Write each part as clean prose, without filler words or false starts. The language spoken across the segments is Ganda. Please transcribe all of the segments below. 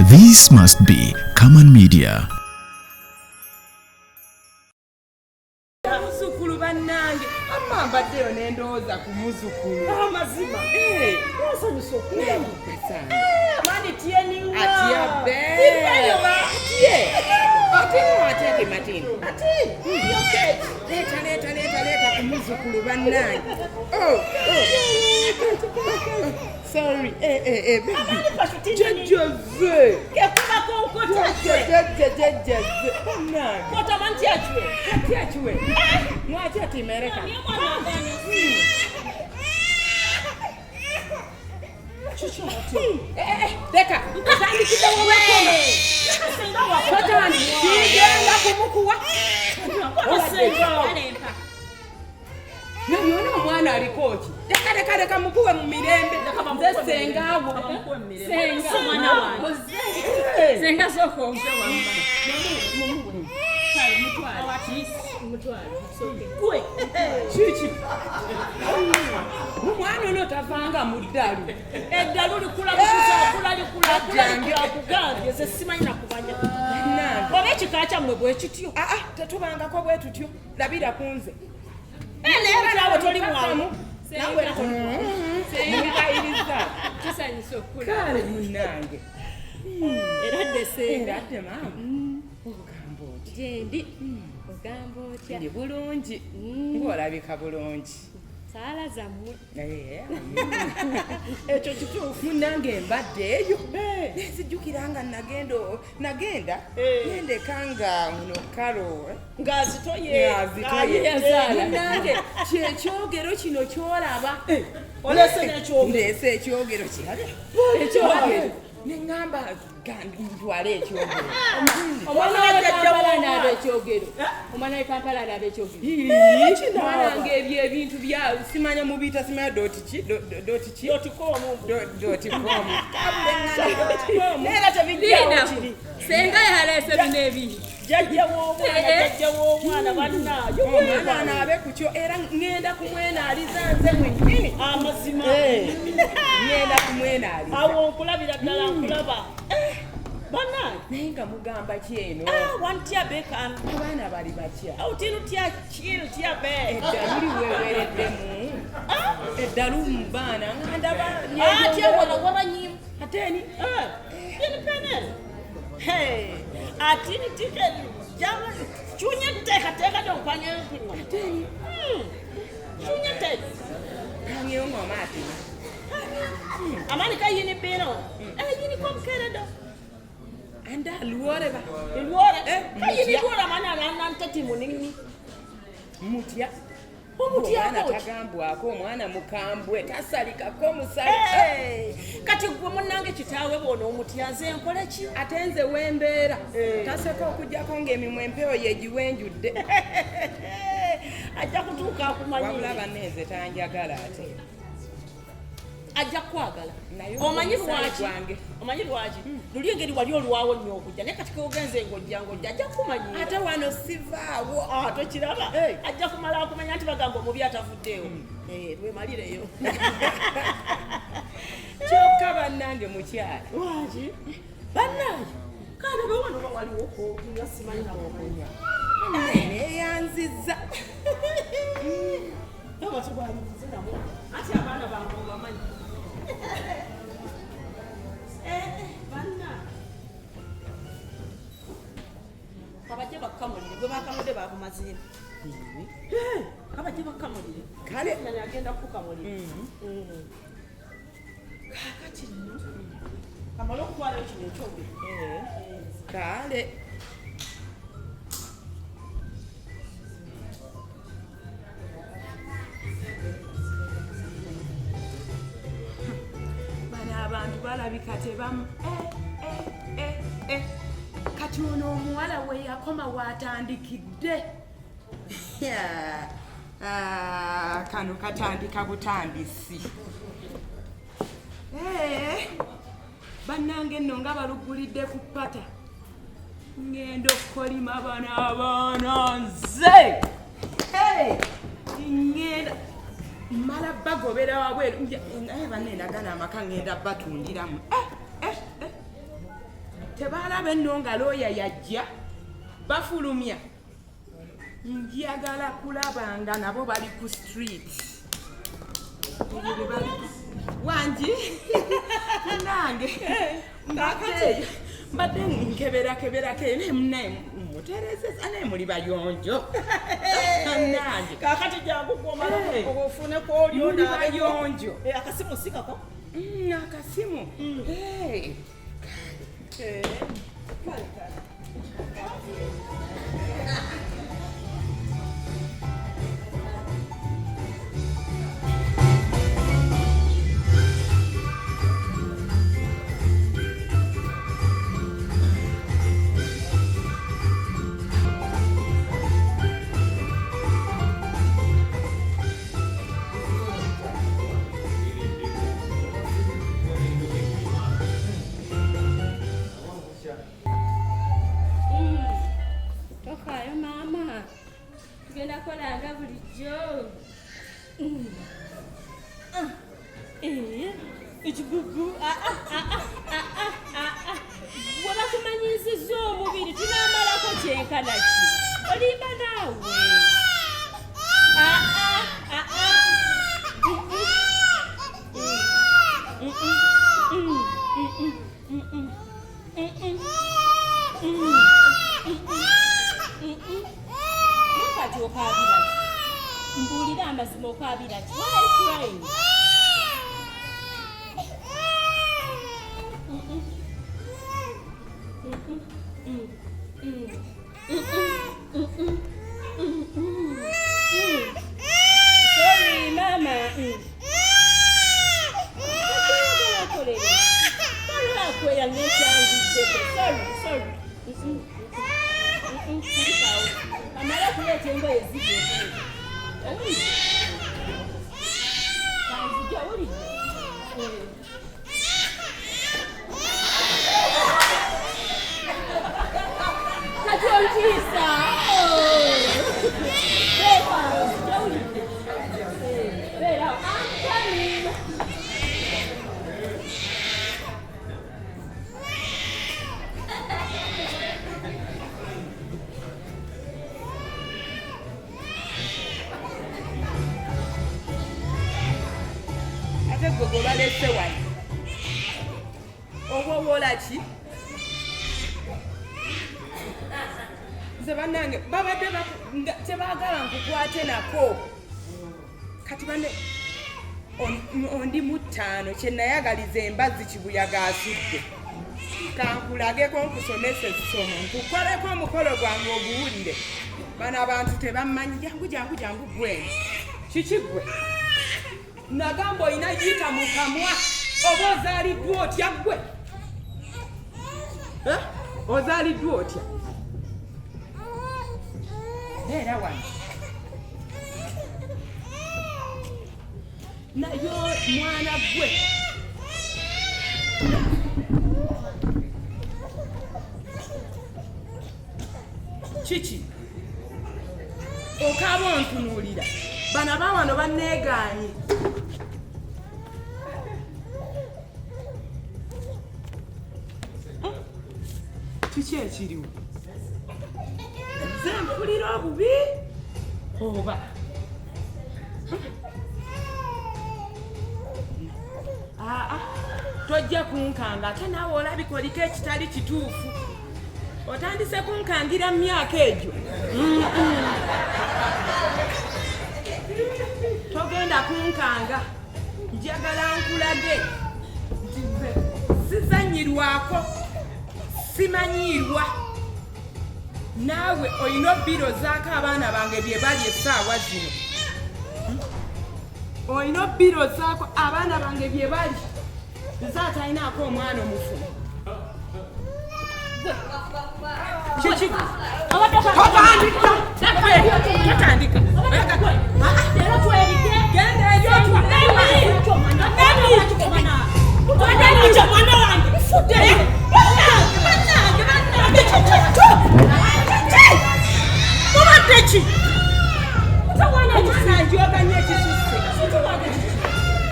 This must be Common Media. Muzukulu bannange, amma mbaddeyo ne ndowooza ku muzukulu. Amazima. Eh. Nsanyusa okulaba. Kasanga. Amani tieniwa. Atya be. Ipeyo ba. Atye. Atye atye ati Martin. Ati. Okay. Leeta leeta leeta leeta ku muzukulu bannange. Oh, oh. Sorry. Eh eh eh baby. Amani pashuti. Jjajja ze. Kekuba konkota. Jjajja jjajja ze. Bannange. Kota manti achwe. Kati akiwe. Mwaki atimereka. Niyo mwana aganya. Eh eh leka. Otandikidde wewekoma. Senga wako. Totandi. Kigenda kumukuwa. Senga. Naye ono omwana aliko ki? Leka leka leka mukuwe mu mirembe. Nze sengaawo. Senga. Mwana wange. Senga sooka ompe wamma. Gwe. Kiki? Omwana ono tavanga mu ddalu. Eddalu likula bukuza akula likula akula likula akugambye nze simanyi nakumanya. Bannange. Oba ekika kyammwe bwe kityo. Aa tetubangako bwe tutyo. Labira ku nze. Naye naawe toli mwangu. Naawe era toli mwangu. Mukayiriza. Kisanyusa okukula. Kale munnange. Era dde senga. Era dde maama. Ogamba otya? Gyendi. Ogamba otya? Ndi bulungi. Ng'olabika bulungi. Saala zammwe. Eh, Ekyo kituufu. munnange mbadde eyo nenzijjukira nga nagenda nagenda nendeka nga ono kalo Ng'azitoye. ng'azitoye. Yazaala. Munnange kyekyogero kino kyolaba. Oleese n'ekyogero. Ndeese ekyogero kirabe ekyogero neŋŋamba ntwale ekyogero. Omwana Wabula we jjajja Kampala w'omwana. anaaba ekyogero. Omwana we Kampala anaaba ekyogero. Mwanange ebyo ebintu bya simanya mubiyita simanya doti ki doti ki Doti com. Doti com. Naye era tebijjaawo Linda. kiri. Senga yaleese bino ebiri. Jjajja w'omwana, jjajja w'omwana bannaayo. Omwana anaabe ku kyo era ŋŋenda kumwenaaliza nze mwennyini. Amazima. Ŋŋenda kumwenaaliza. Awo nkulabira ddala nkulaba. Bannange. Naye nga mugamba ki eno? Ah, wantya bekan. Abaana bali batya? Awutinu tya chill tya be. Eddalu liwewereddemu. Eddalu mu baana nga ndaba. Ah, tya wala wala nyim. Ate eni? Ah, yini penel. Hey, atini tike jama chunye teka teka do panye pinwa. Ate eni? Chunye teka. Ang'eyo ng'oma ate. Amani ka yini bino. Eh, yini kom kere do. Anda aluore ba. Iluore. Eh, Ka yini mutya. luore amani ala nante timu nini. Mutya. Omutya Omwana ko. tagambwako omwana mukambwe tasalikako musali. Hey, kati gwe munnange kitaawe bw'ono omutya nze nkole ki? Ate nze wembeera taseka okuggyako ng'emimwa empewo yegiwenjudde. Ajja kutuuka akumanyi. Wabula banne nze tanjagala ate. Ajja kukwagala. Naye Omanyi omusaayi lwaki? gwange. Omanyi lwaki? Luli engeri wali olwawo nnyo okujja naye kati kogenze ng'ojja ng'ojja ajja kukumanyiira. Ate wano sivaawo. Ah, tokiraba? Hey. Ajja kumala akumanya nti bagamba omubi atavuddeewo. Eh, lwemalireyo. Kyokka bannange mukyala. Lwaki? Bannange, kandi oba wano oba waliwo okunywa simanyi nawokunywa. Neeyanzizza. Amatu gwanyize nabo. Anti abaana bange obamanyi. Eh, bannange. Kabajje bakkamulire, gwe bakamudde bakumazeemu. Kabajje bakkamulire. Kale. Nani agenda kukukamulira. Kaakati nno, kamale okutwalayo kino ekyogero. Kale. Bano abantu balabika tebamu. Eh, eh, eh, eh. Kati ono omuwala we yakoma waatandikidde. Yeah. Ah, kano katandika butandisi. Eh, bannange nno nga balugulidde ku ppata. Ŋŋenda okukolima bano abaana nze. Hey, ŋŋenda mmala bagobera wabweru. Naye banne nagana amaka ŋŋenda batundiramu. Eh, eh, eh. Tebalaba enno nga looya yajja bafulumya. Njagala kulaba nga nabo bali ku street. Wangi nange mbadde nkeberakeberako naye munaye muterezeza naye muli bayonjo nange. Kakati jangu gwomala ofune kwolyo muli bayonjo. Akasimu sikako. Akasimu. Tofaayo maama, tugenda kukola nga bulijjo. Ekigugu bwe bakumanyisizza omubiri tunaamalako kyenkana ki? Olimba naawe. Kati okaabira ki? Mbuulira amazima, okaabira ki? Why are you crying? Sorry, mama. Sorry, sorry. Amala kuleeta engoye ziri ebweru. Owulidde? Kanzije, owulidde? Kati ontiisa. Beera awo, nzije, owulidde? Beera awo. I'm coming. Ate gwe gwe balese wano oba owola ki? Nze bannange babadde tebaagala nkukwate nako. Kati banne ondi mu ttaano kye nayagaliza embazzi kibuyaga asudde. Kankulageko nkusomese essomo, nkukoleko omukolo gwange oguwulire. Bano abantu tebammanyi. Jangu jangu jangu gwe. Kiki gwe? Nagamba olina yita mu kamwa oba ozaaliddwa otya gwe? Ozaaliddwa otya? Beera wano. Naye mwana gwe. Kiki? Okaaba ontunuulira. Bano abawano banneegaanye. Kiki ekiriwo? Nze mpulira obubi oba? Aa, tojja kunkanga ate naawe olabika oliko ekitali kituufu. Otandise kunkangira mu myaka egyo. Togenda kunkanga. Njagala nkulage nti nze sizannyirwako, simanyiirwa. Naawe olina obbirozaako abaana bange bye bali essaawa zino. Olina obbirozaako abaana bange bye bali. Nze atalinaako omwana omufu. Kiki? Totandika! Totandika! Genda eri otwa! Mwana wange nfudde. Bannange, bannange, mubadde ki? Omwana njoganye ekisusse.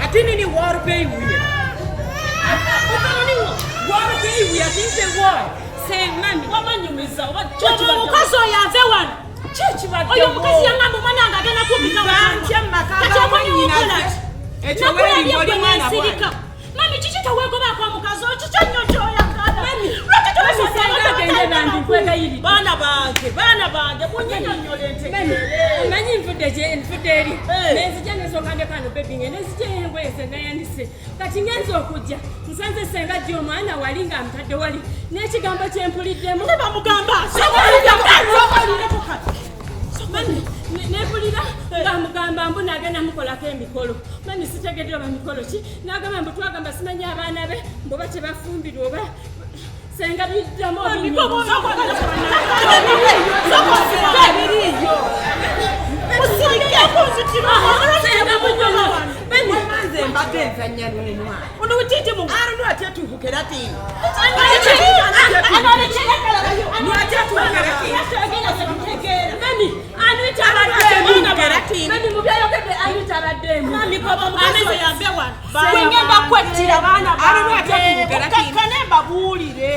Ate nini warbeyiwuye? Warbeyiwuye. Ati nze why? Say, mami. Wamanyumiza oba Oba omukazi oyo ave wano. Kikibadde Oyo omukazi yaŋŋamba omwana wange agenda kumpita Ntya mu maka Kati ga okonyewo mwannyinaze. okola ki? Ekyo Nakulabye weeringa oli gwe mwana nensirika. Mami, kiki teweegobaako omukazi oyo? Kiki ennyo ky'oyagala? Mami, Lwaki mami, senga agende bambi, nkwegayiridde. Baana bange, baana bange, munyinyonnyola entegeere. Omanyi nvudde gye nvudde eri. Eh. Nenzija nesooka ndekano bebi nge nenzija engoye senga yandise. Kati ngenza okujja nsanze senga jja omwana wali nga amutadde wali n'ekigambo kye mpuliddemu. Ne bamugamba, Mami, nempulira ng'amugamba mbu nagenda mukolako emikolo. Mami sitegedde oba mikolo ki? N'agamba mbu twagamba simanyi abaana be mbu oba tebafumbirwa oba senga biddamu Nze mbadde nzannya n'omwana. Alo lwatyetuukukera ti? Mami, Mami, mu byayogedde Anita abaddeemu. Wengenda kwettira baana Alo lwatyetuukukera ti? Kakkane mbabuulire.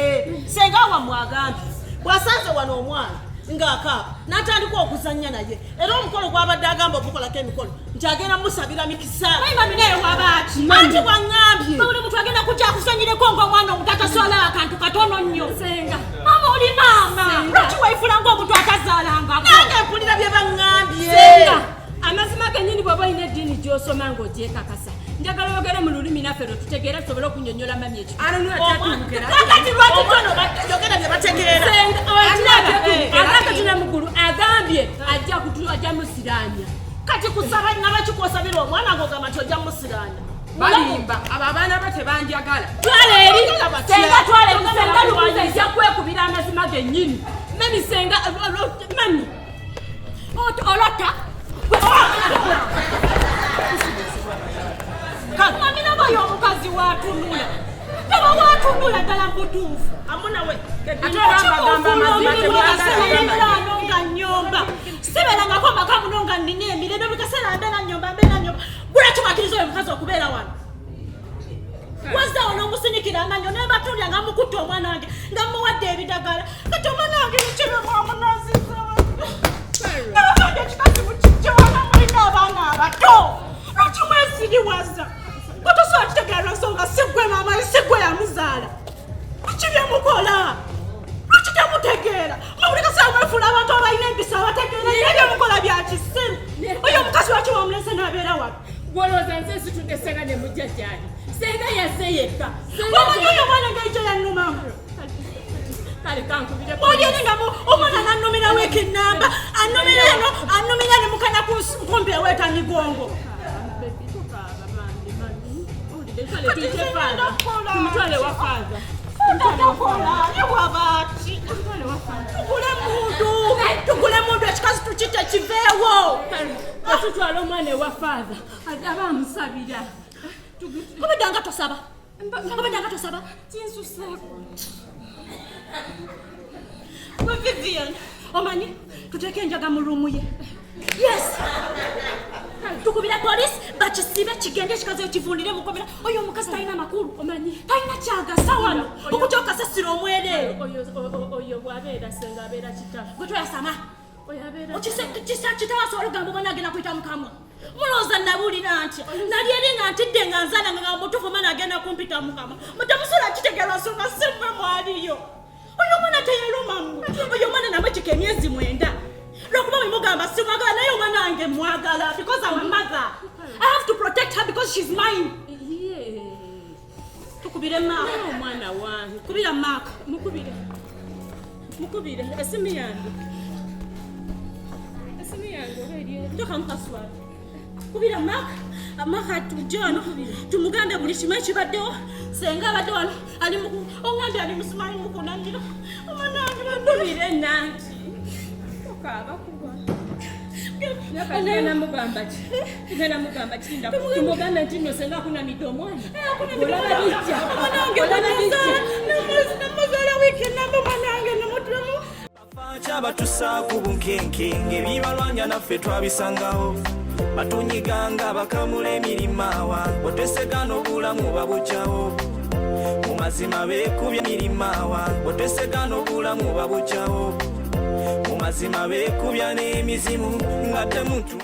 Senga wammwe agambye bw'asanze wano omwana ng'akaaba n'atandika okuzannya naye, era omukolo gw'abadde agamba okukolako emikolo nti agenda musabira mikisa. Mami naye wabaaki? Anti bwaŋŋambye Buli muntu agenda kujja akusanyireko ng'omwana omuto atasobola akantu katono nnyo. Senga. Maama oli maama. Lwaki weefula ng'omuntu atazaalangako? Nange mpulira bye baŋŋambye. Senga, amazima gennyini bw'oba olina eddiini gy'osoma ng'ogyekakasa, njagala oyogere mu lulimi naffe lwe tutegeera tusobole okunnyonnyola mami ekyo. Alo lwatyetuukukera ti? Kakati lwaki Omwana yogera bye bategeera. Senga, okiraba agamba muggulu agambye ajja ajja musiraanya. Kati kusaba nabakikosabira omwana ng'ogamba nti ojja musiraanya. Balimba, abo abaana bo tebanjagala. Twala eri, Batya. senga twala eri, senga lukuza ejja kwekubira amazima gennyini. Mami senga, mami, olota. Mami nabayo omukazi watunula. Taba watunula ddala mu butuufu. Amunawe. Ate era mbagamba amazima temwagala. Nga nnyomba sibeerangako amaka muno nga nnina emirembe buli kaseera mbeera nnyomba mbeera nnyomba. Lwaki mwakiriza oyo omukazi okubeera wano? Wazaawo n'omusinikira amannyo nembatulya nga mukutta omwana wange nga muwadde ebidagala. Kati omwana wange mukibe mwamunaziza. Nabagambye ekikazi mukijje wano mulina abaana abato. Lwaki mwesiriwaza? Gwe tosobola kitegeera lwa nsonga si ggwe maama we, si ggwe yamuzaala. Biki bye mukola? Lwaki temutegeera? Mwe buli kaseera mwefuula abantu abalina empisa abategeera, naye bye mukola bya kisiru. Oyo omukazi lwaki wamulese n'abeera wano? Gwolowooza nze nsitudde senga ne mujja gy'ali. Senga yazze yekka. Senga Omanyi oyo omwana engeri gye yannumamu? Kale kankubire. Oli eri nga omwana n'annumira wiiki nnamba, annumira eno, annumira ne mukana ku nkumbi eweeta migongo. Kale tuyite father. Tumutwale wa father. Takola, ye wabaaki? Tugule mundu, tugule mundu ekikazi tukite kiveewo. Kale bwe tutwala omwana ewa father, aba amusabira. Obadde nga tosaba. Obadde nga tosaba. Kinsuseeko. Gwe Vivian, omanyi tuteeke enjaga mu ruumu ye. Yes. Tukubira poliisi bakisibe kigende ekikazi ekivundire mukomera. Oyo omukazi talina makulu. Omanyi Talina kyagasa wano. Okujja okasasira omwereere. oyo oyo bw'abeera senga abeera kitaffe. Gwe toyasama. Oyo abeera Okisa kitawa asobola okugamba omwana agenda kuyita mukamwa. Mulowooza nabuulira ntya? Nali eri nga ntidde nga nzaala nga mutuufu omwana agenda kumpita mukamwa. Mutemusobola kitegeera nsonga si mmwe mwaliyo. Oyo omwana teyalumamu. Oyo omwana namwekika emyezi 9. Lwakuba bwe mugamba simwagala naye omwana wange mwagala because I'm a mother. I have to protect her because she's mine. Ye. Tukubire Mark. Naye omwana wange. Kubira Mark. Mukubire. Mukubire esimu yange. Esimu yange oba eri eri. Toka mukaswala. Kubira Mark. Mark atujje wano tumugambe buli kimu ekibaddewo. Senga abadde wano ali mu oŋŋambye ali musimanyi mukunamira. Omwana wange Mukubire nanti. Okaaba kuba. Ngenda mugamba ki? Ngenda mugamba ki? Tumugambe nti nno senga akunamidde omwana. Olaba bijja. Omwana wange Olaba bijja. namuzaala wiiki ennamba omwana wange namutulamu. Kyabatusa ku bunkenke ng'ebibalwanya naffe twabisangawo batunyiganga bakamula emirimu awa otesega n'obulamu babugyawo. Mu Mazima beekubya mirimawa otesega n'obulamu babukyawo. Mu mazima beekubya n'emizimu nga temutu.